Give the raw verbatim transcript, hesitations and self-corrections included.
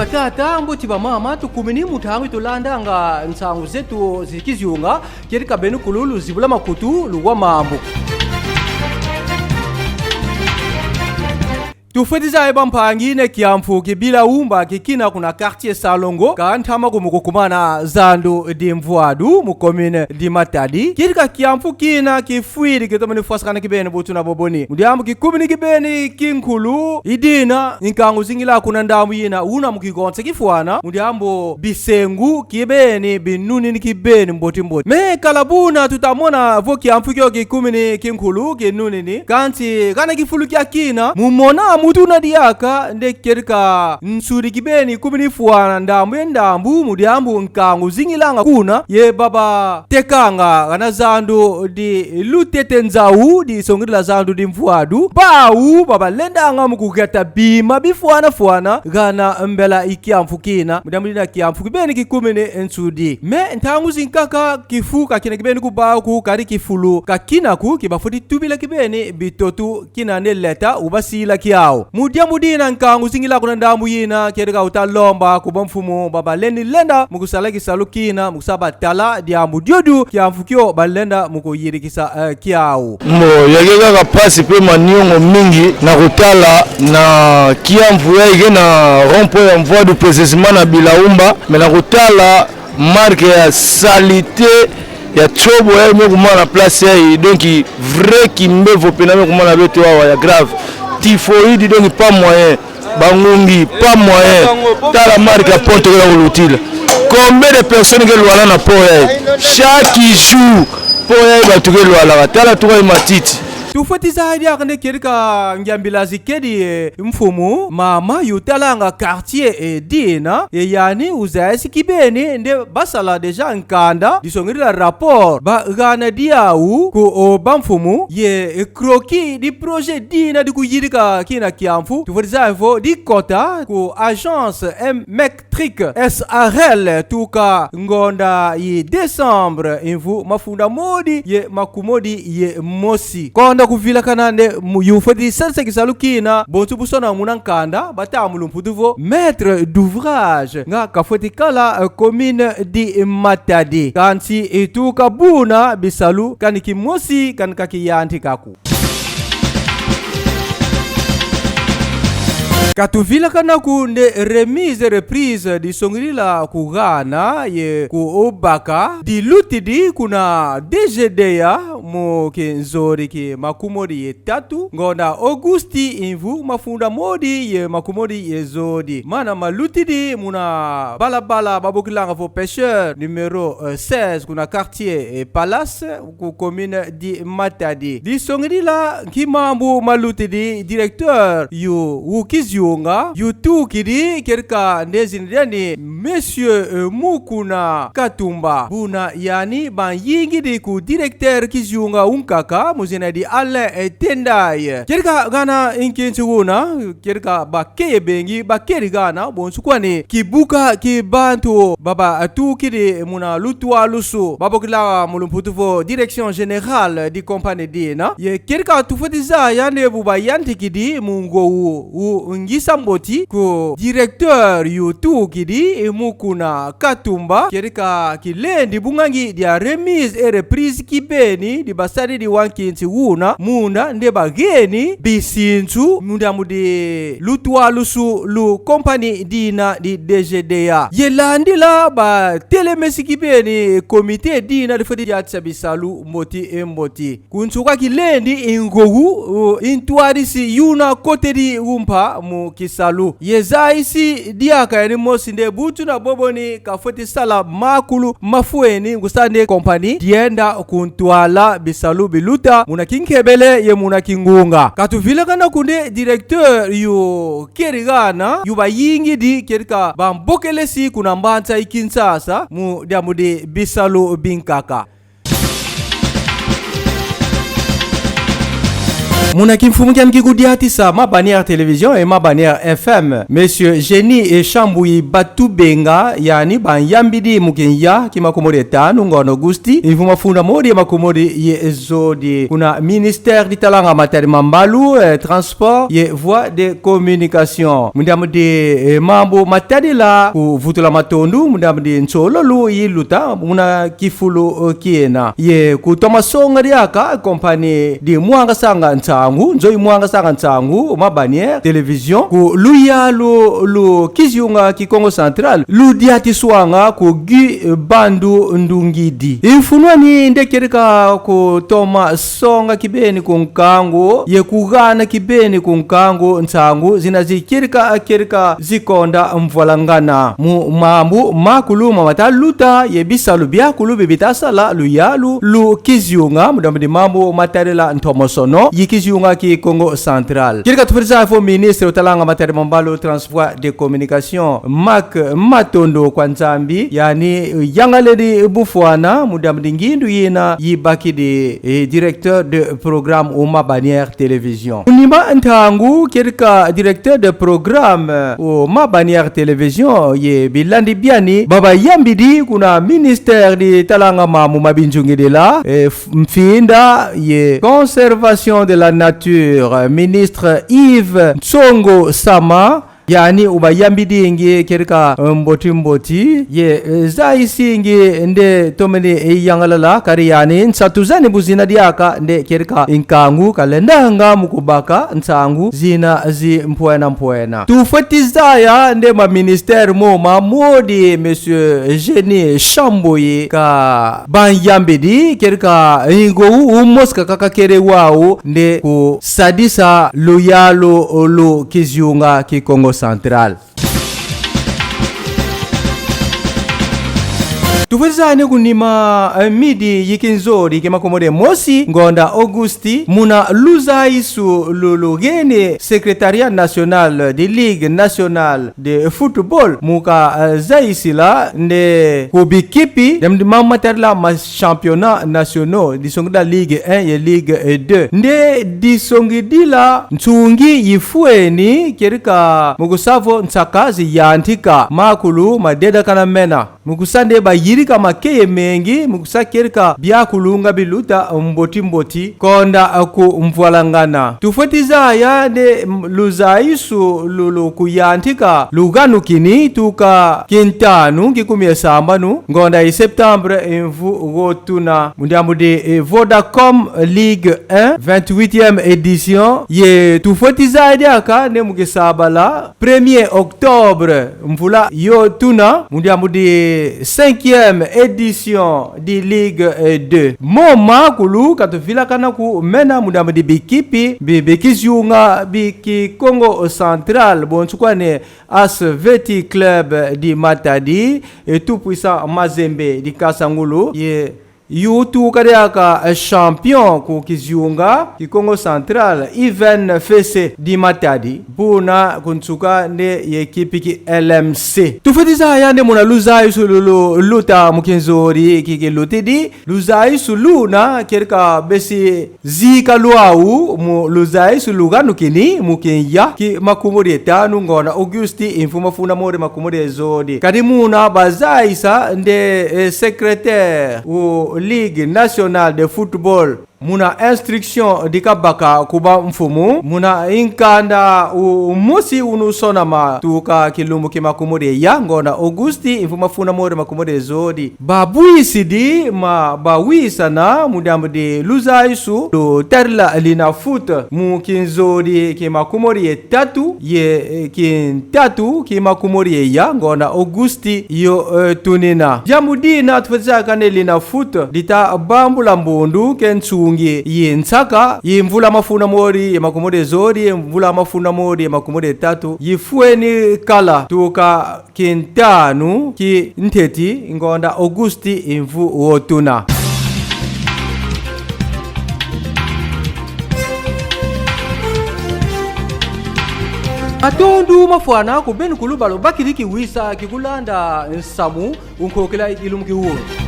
Batata, mbote, bamama, tukumini mu ntangu yi tulandanga nsangu zetu zi kizunga, kedika benu kulu luzibula makutu, luwa mambu. Tufweti zaya, bampangi, nde kiamfu ki Bilaumba kikina kuna quartier Salongo, ka ntama ko mu kukumana zandu di Mvuadu, mu commune di Matadi. Kedika kiamfu kina kifwidi, kitomene fwasakana kibeni, bu tuna boboni. Mu diambu kikumini kibeni kinkulu, i dina nkangu zingila kuna ndambu yina, una mu kigonsa kifwana, mu diambu bisengu kibeni binunini kibeni mbote mbote. Mais kala buna tuta mona vo kiamfu kio kikumini kinkulu kinunini, kansi gana kifulu kia kina, mu mona mu tuna diaka nde kedika nsudi kibeni kumini fwana ndambu ye ndambu, mu diambu nkangu zingilanga kuna, ye baba tekanga gana zandu di Lutete Nzau, disongidila zandu di Mvuadu, bau baba lendanga mu kugeta bima bifwana fwana gana mbela i kiamfu kina. Mu diambu dina kiamfu kibeni kikumini nsudi. Mais ntangu zinkaka kifu ka kina kibeni ku bau ko, kadi kifulu ka kina ko, ki bafweti tubila kibeni bitoto kina nde leta ubasila kiau. Mu diambu dina nkangu zingila kuna ndambu yina, kedika uta lomba ku bamfumu baba lendi lenda mu kusala kisalu kina, mu kusa batala diambu diodio kiamfu kio balenda mu kuyidikisa, eh, kiau. Mbo, ya ke kaka mpasi mpe maniongo mingi na kutala na kiamfu yayi ke na rond-point ya Mvuadu, précisément na Bilaumba, mais na kutala marque ya saleté ya tsobo yayi me kumana na place yayi. Donc vrai kimbevo pena me kumana beto awa, ya grave. Typhoïde, donc pas moyen. Bangungi, pas moyen. Tala marque ya pont ke na kulutila. Combien de personnes ke lwala na pont yayi? Chaque jour, pont yayi bantu ke lwalaka. Tala tuka i matiti. Tufweti zaya diaka nde kedika ngiambila zikedi, eh, mfumu, mama yu talanga quartier, eh, dina, ye yani uzayisi kibeni nde basala déjà nkanda, disongidila rapport bagana diau ku, o, bamfumu, ye, eh, croquis di projet dina di kuyidika kina kiamfu. Tufweti zaya vo dikota ku agence M Mec Trick S R L tuka ngonda yi décembre, mvu mafunda modi ye makumodi ye mosi. Konda kuvilakana nde mu yu fweti sadisa kisalu kina, bonso bu sona muna nkanda, bata mu lumputu vo maître d'ouvrage nga kafweti kala, eh, commune di Matadi. Kansi i tuka buna bisalu kani kimosi kani ka kiyantika ko. Ka tuvilakana ko nde remise et reprise disongidila kugana ye kubaka dilutidi kuna D G D A mu kinzodi ki makumodi ye tatu, ngonda Augusti, mvu mafunda modi ye makumodi ye zodi. Mana malutidi muna balabala babokilanga vo Pêcheur numéro, euh, seize, kuna quartier, eh, Palace, ku commune di Matadi. Disongidila nki mambu malutidi, directeur yu wu kizunga yu tukidi, kedika nde zina diani Monsieur, euh, Mukuna Katumba. Buna yani bayingidi ku directeur kizunga unkaka, mu zina di Alain, eh, Tendai. Kedika gana nkinsi una, kedika bakeye bengi bakedi gana, bonso kwani kibuka ki bantu baba tukidi muna lutwadusu babokila mu lumputu vo direction générale di compagnie dina. Ye kedika tufweti zaya nde bu bayantikidi mu ngogo wu ngisa mboti ku directeur yu tukidi, Mukuna Katumba, kedika kilendi bungangi dia remise et reprise kibeni di basadidi wa nkinsi una, muna nde bageni bisinsu mu diambu di lutwadusu lu compagnie dina di D G D A. Ye landila batelemesi kibeni comité dina difweti diatisa bisalu mboti ye mboti. Ku nsuka kilendi ngogo wu ntwadisi yuna kotedi umpa mu kisalu. Ye zayisi diaka yani mosi nde bu tuna boboni kafweti sala makulu mafweni, kusa nde compagnie dienda ku ntwala bisalu biluta muna kinkebele ye muna kingunga. Ka tuvilakana ko nde directeur yu kedi gana, yu bayingidi kedika bambokelesi kuna mbanza yi Kinshasa mu diambu di bisalu binkaka. Muna kimfumu kiani ki kudiatisa Ma Bannière Télévision ye Ma Bannière F M, Monsieur Génie Shambuyi Batubenga, yani bayambidi mu kinya ki makumodi ye tanu ngonda Augusti, mvu mafunda modi ye makumodi ye zodi, kuna Ministère ditalanga matadi ma mbalu, eh, transport ye voies de communication. Mu diambu di, eh, mambu matadila kuvutula matondu, mu diambu di nsololo iluta muna kifulu, eh, kiena. Ye kutoma songa diaka compagnie di mwangasanga nsangu, nzo imwangasanga nsangu, Ma Bannière Télévision, ku luyalu lu kizunga ki Kongo Central, ludiatiswanga ku Guy Bandu Ndungidi. Imfunwani nde kedika kutoma songa kibeni ku nkangu, ye kugana kibeni ku nkangu nsangu zina zi kedika, kedika zikonda mvwalangana. Mu mambu makulu ma mata luta ye bisalu biakulu bi bita sala luyalu lu kizunga, mu diambu di mambu matadila ntomosono yi kizunga ki Kongo Central. Kedika tufweti zaya vo ministre utalanga matadi ma mbalu, transport, de communication, Marc Matondo kwa Nzambi, yani yangalele bufwana mu diambu di ngindu yina yibakidi, eh, directeur de programme u Ma Bannière Télévision. Ku nima ntangu kedika directeur de programme u Ma Bannière Télévision ye bilandi biani babayambidi kuna Ministère ditalanga mambu ma binzungidila, eh, f-, mfinda ye conservation de la nature, ministre Yves Nsongo Sama, yani ubayambidingi kedika mboti mboti, ye, eh, zayisingi nde tomene, eh, yangalala, kadi yani nsatu zani bu zina diaka nde kedika nkangu kalendanga mu kubaka nsangu zina zi mpwena mpwena. Tufweti zaya nde ma ministère mo mamodi Monsieur Génie Shambuyi kabayambidi, kedika ngo u-, umosi kaka kedi wau nde kusadisa luyalu lu kizunga ki Kongo Central. Tufweti zaya nde ku nima, eh, midi yi kinzodi ki makumodi ye mosi ngonda Augusti, muna luzayisu lu lugeni Secrétariat National de Ligue Nationale de Football, mu ka, eh, zayisila nde ku bikipi, diambu di mambu matadila ma championnats nationaux, disongidila Ligue un ye Ligue, eh, deux. Nde disongidila nsungi yifweni, kedika mu kusa vo nsaka ziyantika, makulu madedakana mena. Mu kusa nde bayidika makeye mengi, mu kusa kedika biakulu nga biluta mboti mboti, konda ku mvwalangana. Tufweti zaya nde m-, luzayisu lu, lu kuyantika luganukini tuka kintanu ki kumi ye sambanu ngonda yi septembre, eh, mvu wo tuna, mu diambu di, eh, Vodacom Ligue un, vingt-huitième édition, ye tufweti zaya diaka nde mu kisabala, premier octobre mvula yo tuna, mu diambu di cinquième édition di Ligue, eh, deux. Mo makulu katuvilakana ku mena mu diambu di bikipi bi, bi kizunga bi ki Kongo Central, bonso kwani As Veti Club di Matadi, eh, Tout Puissant Mazembe di Kasangulu, ye yu tuka diaka, eh, champion ku kizunga ki Kongo Central, Even F C di Matadi, buna ku nsuka nde ye ekipi ki L M C. Tufweti zaya nde muna luzayisu lu, lu luta mu kinzodi ki, ki lutidi, luzayisu luna kedika besi zika lwau mu luzayisu luganukini mu kinya ki makumodi ye tanu ngonda Augusti, mvu mafunda modi ye makumodi ye zodi. Kadi muna bazayisa nde, eh, secrétaire u Ligue Nationale de Football, muna instruction di kabaka ku bamfumu, muna nkanda u, u mosi unu sonama tuka kilumbu ki makumodi ye ya ngonda Augusti, mvu mafunda modi ye makumodi ye zodi, babwisidi ma bawisana mu diambu di luzayisu lu tadila Linafoot mu kinzodi ki makumodi ye tatu ye, eh, kintatu ki makumodi ye ya ngonda Augusti yo, eh, tunina. Diambu dina tufweti zaya kaka nde Linafoot dita bambula mbundu ke nsungi yi nsaka yi mvula mafunda modi ye makumodi ye zodi, mvula mafunda modi ye makumodi ye tatu, yifweni kala tuka kintanu ki nteti ngonda Augusti mvu wo tuna. Matondo mafwana ku beno kulu ba lubakidi kiwisa ki kulanda nsamu u nkokila yi lumbu ki wunu.